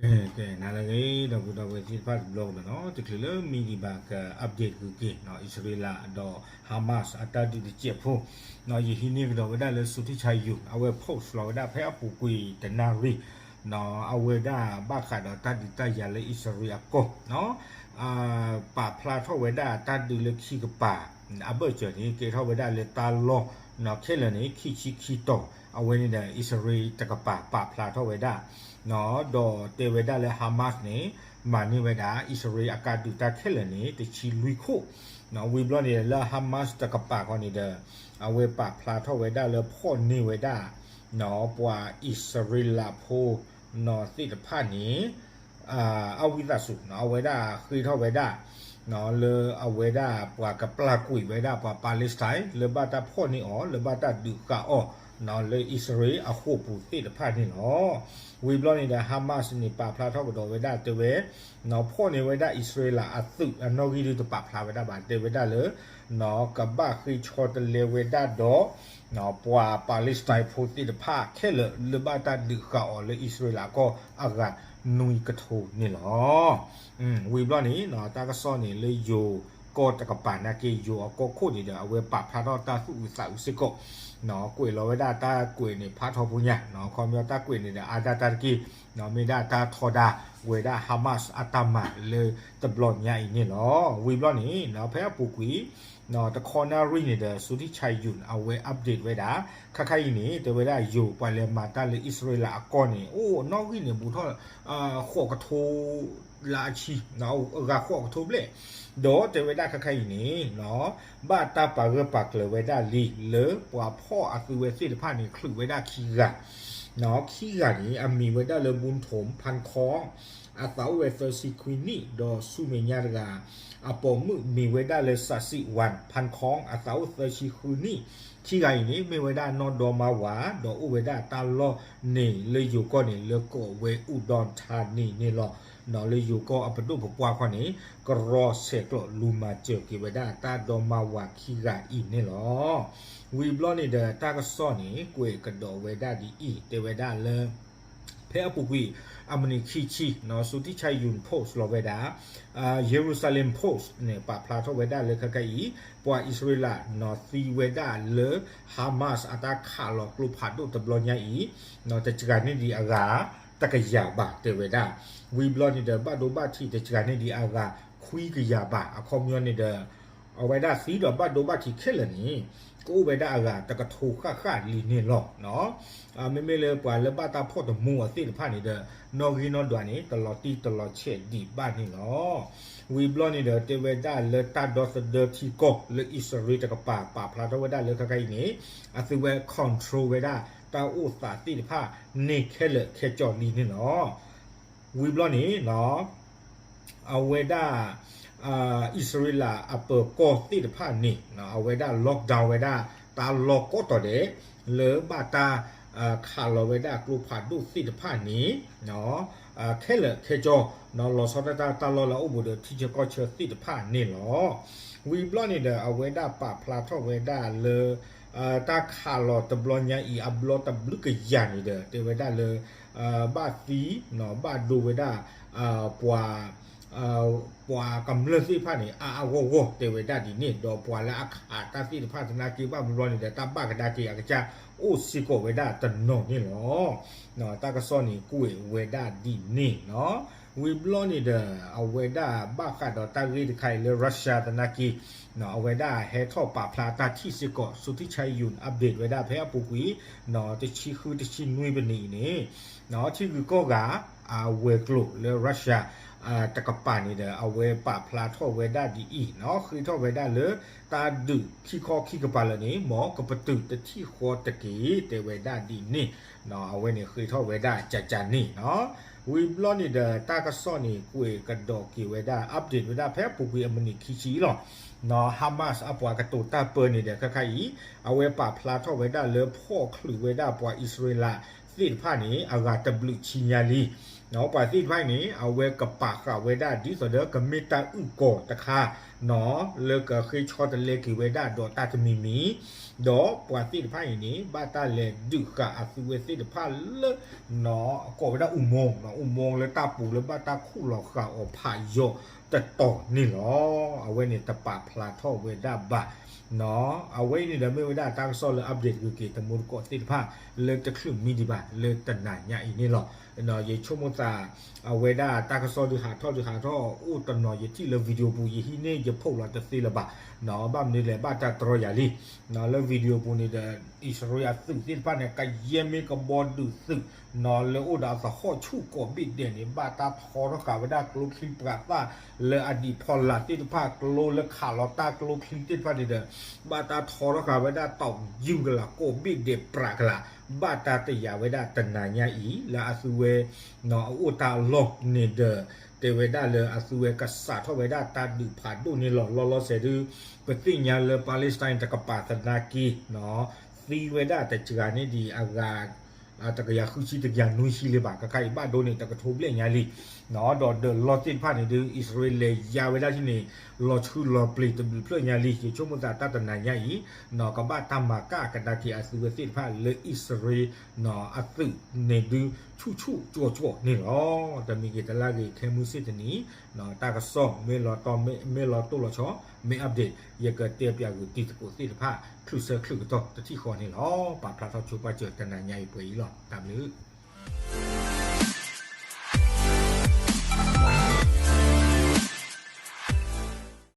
ကဲ နၤလၢအဂ့ၤ ဒီပုၢ်ဝဲၢ်သ့ၣ်တဖၣ်တဘျီကဒီးနီၤ, တချုးလၢမံဒံးဘၣ်က update ဂ့ၤက့ၤ အံၣ်စရ့လးဒီး Hamas အတၢ်ဒုးတစဲးဖိ, ယဟံးန့ၢ်ကဒီးဝဲဒၣ်လၢ Sothi Chayyoun အဝဲ post လီၤဝဲဒၣ်ဖဲအပူၤကွံာ်တနၣ်ရံၣ် အဝဲဒၣ်ဘၣ်ဃးဒီးတၢ်ဒုးတၢ်ယၤလၢအံၣ်စရ့လးအကီၢ် ပာ်ဖျါထီၣ်ဝဲဒၣ်တၢ်ဒုးလၢခံကပၤ အဘၢၣ်စၢၤန့ၣ် ကဲထီၣ်ဝဲဒၣ်လၢတၢ်လီၢ် ခဲလၢာ်န့ၣ် ခံဆံခံတီၤ, အဝဲန့ၣ်ဒီး အံၣ်စရ့လးတကပၤပာ်ဖျါထီၣ်ဝဲဒၣ် ဒီးတဲဝဲဒၣ်လၢ Hamas န့ၣ် မၤန့ၢ်ဝဲဒၣ် အံၣ်စရ့လးအကါဒုးတၢ်ခဲလၢာ်န့ၣ် တဆံလွံၢ်ခိၣ်, ဝံၤဘျီန့ၣ်လၢ Hamas တကပၤခီန့ၣ်ဒီး အဝဲပာ်ဖျါထီၣ်ဝဲဒၣ်လၢဖီၣ်န့ၢ်ဝဲဒၣ် ပှၤအံၣ်စရ့လးဖိ သ့ၣ်တဖၣ်န့ၣ် အဝံသးစူၤ အဝဲဒၣ်ဃ့ထီၣ်ဝဲဒၣ် လၢအဝဲဒၣ်ပှၤကပျၢ်ကွံာ်ဝဲဒၣ်ပှၤ Palestine လၢဘၣ်တၢ်ဖီၣ်န့ၢ်အီၤ လၢဘၣ်တၢ်ဒုးဃာ်အီၤ လၢအံၣ်စရ့လးအဃိာ်ပူၤသ့ၣ်တဖၣ်န့ၣ်လီၤ. ဝံၤဘျီန့ၣ်ဒီး Hamas န့ၣ် ပာ်ဖျါထီၣ်ကဒီးဝဲဒၣ်တဲဝဲ ဖီၣ်န့ၢ်ဝဲဒၣ်အံၣ်စရ့လးအသုးအနီၣ်ဂံၢ်ဒုတပာ်ဖျါဝဲဒၣ်ဘၣ် တဲဝဲဒၣ်လၢ ကဘၣ်ဃ့ဆီတလဲဝဲဒၣ်ဒီး ပှၤ Palestine ဖိသ့ၣ်တဖၣ်ခဲလၢာ် လၢဘၣ်တၢ်ဒုးဃာ်အီၤလၢအံၣ်စရ့လးအကီၢ်အဂၤနွံကထိန့ၣ်လီၤ. ဝံၤဘျီန့ၣ် တၢ်ကစီၣ်န့ၣ်လၢယိၤကီၢ်တကပၤနာ်က့ ယိၤအကီၢ်ခိၣ်န့ၣ်ဒီး အဝဲပာ်ဖျါထီၣ်တၢ်သူၣ်အုးသးအုးစ့ၢ်ကီး ကွဲးလီၤဝဲဒၣ်တၢ်ကွဲးန့ၣ်ဖးထီဖိညါ ခီပညီတၢ်ကွဲးန့ၣ်ဒီးအါဒၣ်တၢ်တက့ၢ် မ့ၢ်ဒၣ်တၢ်ထီဒါဝဲဒၣ် Hamas အတၢ်မၤလၢတဘျီညါအံၤန့ၣ်လီၤ. ဝံၤဘျီန့ၣ် ဖဲအပူၤကွံာ် တခီနၣ်ရံၣ်န့ၣ်ဒီး Sothi Chayyoun အဝဲ update ဝဲဒၣ် ခါခါအံၤန့ၣ် တဲဝဲဒၣ်ယိၤပှၤလဲၤမၤတၢ်လၢအံၣ်စရ့လးအကီၢ်န့ၣ် အိၣ်နီၣ်ဂံၢ်န့ၣ်ဘူးထီၣ် ဃိးကထိ လၢအဆံ အဂၤဃိးကထိဘျဲၣ် ဒီးတဲဝဲဒၣ်ခါခါအံၤန့ၣ် ဘၣ်တၢ်ပာ်ဂၢၢ်ပာ်ကျၢၤဝဲဒၣ်လံ လၢပှၤဖီၣ်အသုဝဲသ့ၣ်တဖၣ်န့ၣ် ချုးဝဲဒၣ်ခံဂၤ ခံဂၤန့ၣ် အမံၤဝဲဒၣ်လၢ Bun Thom Phan Khong အသးအိၣ်ဝဲသၢဆံခွံနံၣ် ဒီးဆူမဲာ်ညါတဂၤ အပိာ်မုၣ်မံၤဝဲဒၣ်လၢ Sasi Wan Phan Khong အသးအိၣ်သၢဆံဃုနံၣ်, ခံဂၤအံၤန့ၣ် မ့ၢ်ဝဲဒၣ်နီၢ်ဒီမါဝၤ ဒီးအိၣ်ဝဲဒၣ်တၢ်လီၢ်န့ၣ် လၢယိၤကီၢ်န့ၣ် လၢကိးဝဲ Udon Thani န့ၣ်လီၤ. လၢယိၤကီၢ်အပဒိၣ်ပပှၢ်ခီန့ၣ် ကရီဆဲးကျိးလူၤမၤစၢၤက့ၤဝဲဒၣ်တၢ်ဒီမါဝၤခံဂၤအံၤန့ၣ်လီၤ. ဝံၤဘျီန့ၣ်ဒီးတၢ်ကစီၣ်န့ၣ် ကွဲးကဒီးဝဲဒၣ်ဒ်အံၤ တဲဝဲဒၣ်လၢ ဖဲအပူၤကွံာ် အမံးနံးခံဆံ Sothi Chayyoun post လီၤဝဲဒၣ် Jerusalem Post န့ၣ် ပာ်ဖျါထီၣ်ဝဲဒၣ်လၢခဲကနံၣ်အံၤ ပှၤအံၣ်စရ့လး သံဝဲဒၣ်လၢ Hamas အတၢ်ခးလီၤကျိဖးဒိၣ်တဘျီညါအံၤ တစှၤန့ၢ်ဒံးအဂၤ တကယၤဘၣ် တဲဝဲဒၣ်. ဝံၤဘျီန့ၣ်ဒီး ဘၣ်ဒိဘၣ်ထံးတစှၤန့ၢ်ဒံးအဂၤ ခွံကယၤဘၣ်. အခီပညီန့ၣ်ဒီး အဝဲဒၣ်သံဒီးဘၣ်ဒိဘၣ်ထံးခဲလၢာ်န့ၣ် ကအိၣ်ဝဲဒၣ်အဂၤတကထိဃၣ်ဃၣ်လံန့ၣ်လီၤ. မ့မ့ၢ်လၢပှၤလၢဘၣ်တၢ်ဖီၣ်တမူအီၤသ့ၣ်တဖၣ်န့ၣ်ဒီး နီၣ်ဂံၢ်နီၣ်ဒွးန့ၣ် တလီၤတံၢ်တလီၤဆဲးဒံးဘၣ်န့ၣ်လီၤ. ဝံၤဘျီန့ၣ်ဒီး တဲဝဲဒၣ်လၢတၢ်ဒီသဒၢထံကီၢ်လၢအံၣ်စရ့လးတကပၤ ပာ်ဖျါထီၣ်ဝဲဒၣ်လၢခဲကနံၣ်အံၤန့ၣ် အသုဝဲ control ဝဲဒၣ်တၢ်အိၣ်သးသ့ၣ်တဖၣ်န့ၣ်ခဲလၢာ်ခဲဆ့လံန့ၣ်လီၤ. ဝံၤဘျီန့ၣ် အဝဲဒၣ် အံၣ်စရ့လးအပၢၤကီၢ်သ့ၣ်တဖၣ်န့ၣ် အဝဲဒၣ် lockdown ဝဲဒၣ် တၢ်လီၢ်ကိးတီၤဒဲး လၢဘၣ်တၢ် ခးလီၤဝဲဒၣ်ကျိဖးဒိၣ်သ့ၣ်တဖၣ်န့ၣ် ခဲလၢာ်ခဲဆ့ လီၤဆီဒၣ်တၢ်တၢ်လီၢ်လၢအအိၣ်ဘူးဒီးထံဆၢကီၢ်ဆၢသ့ၣ်တဖၣ်န့ၣ်လီၤ. ဝံၤဘျီန့ၣ်ဒီး အဝဲဒၣ်ပာ်ဖျါထီၣ်ဝဲဒၣ်လၢ တၢ်ခးလီၤတဘျီညါအံၤ အဘျီတဘျုးကယၤန့ၣ်ဒီး တဲဝဲဒၣ်လၢ ဘၣ်သံ ဘၣ်ဒိဝဲဒၣ် ပှၤ ပှၤကမျၢၢ်သ့ၣ်တဖၣ်န့ၣ် အါအါဂီၢ်ဂီၢ်တဲဝဲဒၣ်ဒ်န့ၣ် ဒီးပှၤလၢအခးတၢ်သ့ၣ်တဖၣ်သနာ်က့ဘၣ်ဘျီန့ၣ်ဒီး တၢ်ဘၣ်ကဒါက့ၤအကစၢ်အိၣ်စ့ၢ်ကီးဝဲဒၣ်တနီၤန့ၣ်လီၤ. တၢ်ကစီၣ်န့ၣ်ကွဲးဝဲဒၣ်ဒ်န့ၣ်နီၤ. ဝံၤဘျီန့ၣ်ဒီး အဝဲဒၣ်ဘၣ်ဃးဒီးတၢ်ဂ့ၢ်တခါအံၤလၢ Russia သနာ်က့ အဝဲဒၣ်ဟဲထီၣ်ပာ်ဖျါတၢ်ထံၣ်စ့ၢ်ကီး Sothi Chayyoun update ဝဲဒၣ်ဖဲအပူၤကွံာ် တဆံဃုတဆံနွံပနံးအံၤန့ၣ် ထံဂုၤကီၢ်ဂၤ အဝဲၤကျိၤလၢ Russia တကပၤန့ၣ်ဒီး အဝဲပာ်ဖျါထီၣ်ဝဲဒၣ်ဒ်အံၤနီၤ ဃ့ထီၣ်ဝဲဒၣ်လၢ တၢ်ဒုးခံခီခံကပၤလၢာ်န့ၣ် မ်ကပတုာ်တထံၣ်ဃီတက့ၢ် တဲဝဲဒၣ်ဒ်န့ၣ် အဝဲန့ၣ်ဃ့ထီၣ်ဝဲဒၣ်ကကန့ၣ်နီၤ. ဝံၤဘျီန့ၣ်ဒီး တၢ်ကစီၣ်န့ၣ် ကွဲးကဒီးက့ၤဝဲဒၣ် update ဝဲဒၣ်ဖဲအပူၤကွံာ်အမုၢ်နံၤခံဆံလီၤ. Hamas အပှၤကတိၤတၢ်ပၢန့ၣ်ဒီး ခဲခါအံၤ အဝဲပာ်ဖျါထီၣ်ဝဲဒၣ်လၢဖီၣ်ချုးဝဲဒၣ်ပှၤအံၣ်စရ့လးသ့ၣ်တဖၣ်န့ၣ် အဂၤတဘျုးဆံညါလံ. ပှၤသ့ၣ်တဖၣ်အံၤန့ၣ် အဝဲကပာ်ဃာ်ဝဲဒၣ်ဒ်သိးဒီး ကမ့ၢ်တၢ်အုၣ်ကီၤတခါနီၤ လၢကဃ့ဆီတလဲက့ၤဝဲဒၣ်ဒီးတၢ်တမံၤမံၤ ဒီးပှၤသ့ၣ်တဖၣ်အံၤန့ၣ် ဘၣ်တၢ်လဲၤဒုးဃာ်အသုဝဲသ့ၣ်တဖၣ်လၢ ကိးဝဲဒၣ် อุโมงค์ อุโมงค์ လၢတၢ်ပူၤလၢဘၣ်တၢ်ခူၣ်လီၤဃာ်အီၤဖးယိာ်တတီၤန့ၣ်လီၤ. အဝဲန့ၣ်တပာ်ဖျါထီၣ်ဝဲဒၣ်ဘၣ် အဝဲအံၤန့ၣ်ဒီးမ့ၢ်ဝဲဒၣ်တၢ်ကစီၣ်လၢ update တဂ့ၤက့ၤ တမူတကိးသ့ၣ်တဖၣ် လၢတချုးမံဒံးဘၣ်လၢတနၤညါအံၤန့ၣ်လီၤ. ယဆိကမိၣ်သး အဝဲဒၣ်တၢ်ကစီၣ်ဒုးဟးထီၣ်ဒုးဟးထီၣ်အိၣ်တနီၤ ယထံၣ်လၢ video ပူၤ ယဟံးန့ၢ်ယဖီၣ်လီၤတသ့လၢၤဘၣ် ဘၣ်မနုၤလဲၣ် ဘၣ်တၢ်တြီယၤလံ လၢ video ပူၤန့ၣ်ဒီး အံၣ်စရ့လးအသုးသ့ၣ်တဖၣ်န့ၣ် ကယဲၢ်မ့ၢ်ကဘီဒုးသုး လၢအိၣ်ဒီးအသဟီၣ်ဆူၣ်ကိးဘ့ၣ်ဒဲးန့ၣ် ဘၣ်တၢ်ထီထီၣ်ဃာ်ဝဲဒၣ်ကျိချံပှၤသၣ်လၢအဒံးဖီလာ်သ့ၣ်တဖၣ် ကျိလၢခးလီၤတၢ်ကျိချံသ့ၣ်တဖၣ်န့ၣ်ဒီး ဘၣ်တၢ်ထီထီၣ်ဃာ်ဝဲဒၣ်တီၤယူကလးကိးဘ့ၣ်ဒဲးပြးကလး ဘၣ်တၢ်တယာ်ဝဲဒၣ်တနၤညါအံၤ လၢအသုဝဲ အအိၣ်တၢ်အလီၢ်န့ၣ်ဒီး တဲဝဲဒၣ်လၢအသုဝဲကစးထီၣ်ဝဲဒၣ်တၢ်ဒုးဖးဒိၣ်န့ၣ်လီၤ. လီၤလီၤဆဲးဒု ပသ့ၣ်ညါလၢ Palestine တကပၤသနာ်က့ သံဝဲဒၣ်တစှၤန့ၢ်ဒံးအဂၤ တကယၤဃုဆံ တကယၤနွံဆံလံဘၣ် ကခါအံၤဘၣ်ဒိန့ၣ် တကထိဘျဲၣ်ညါလံ ဒီးဒၢးလီၢ်သ့ၣ်တဖၣ်န့ၣ်ဒု အံၣ်စရ့လးလဲၤယါဝဲဒၣ်ထံၣ်န့ၣ် လီၤဆှုလီၤပျံၤတဘျုးဖျၢၣ်ညါလံ ယဆိကမိၣ်သးတၢ်တနၤညါအံၤ ကဘၣ်တၢ်မၤကၣ်ကဒါက့ၤအသုဝဲသ့ၣ်တဖၣ်လၢအံၣ်စရ့လး အသုးန့ၣ်ဒု ဆူၣ်ဆူၣ်ကၠီကၠီန့ၣ်လီၤ. တမံၤဂ့ၤတလါဂ့ၤ ခဲမုၢ်ဆ့ၣ်တနံၤ တၢ်ကစီၣ်မ့ၢ်လီၤတီမ့ၢ်လီၤတိၢ်လီၤဆီ မ့ၢ် update ယကတဲပၠးဂုာ်တံၤသကိးသ့ၣ်တဖၣ် ချုးဆၢချုးကတီၢ်တထံၣ်ဃီန့ၣ်လီၤ. ပာ်ဖျါထီၣ်ဆိပာ်စၢၤတနၤညါအံၤပှဲၤအံၤလီၤ. တၢ်ဘျုး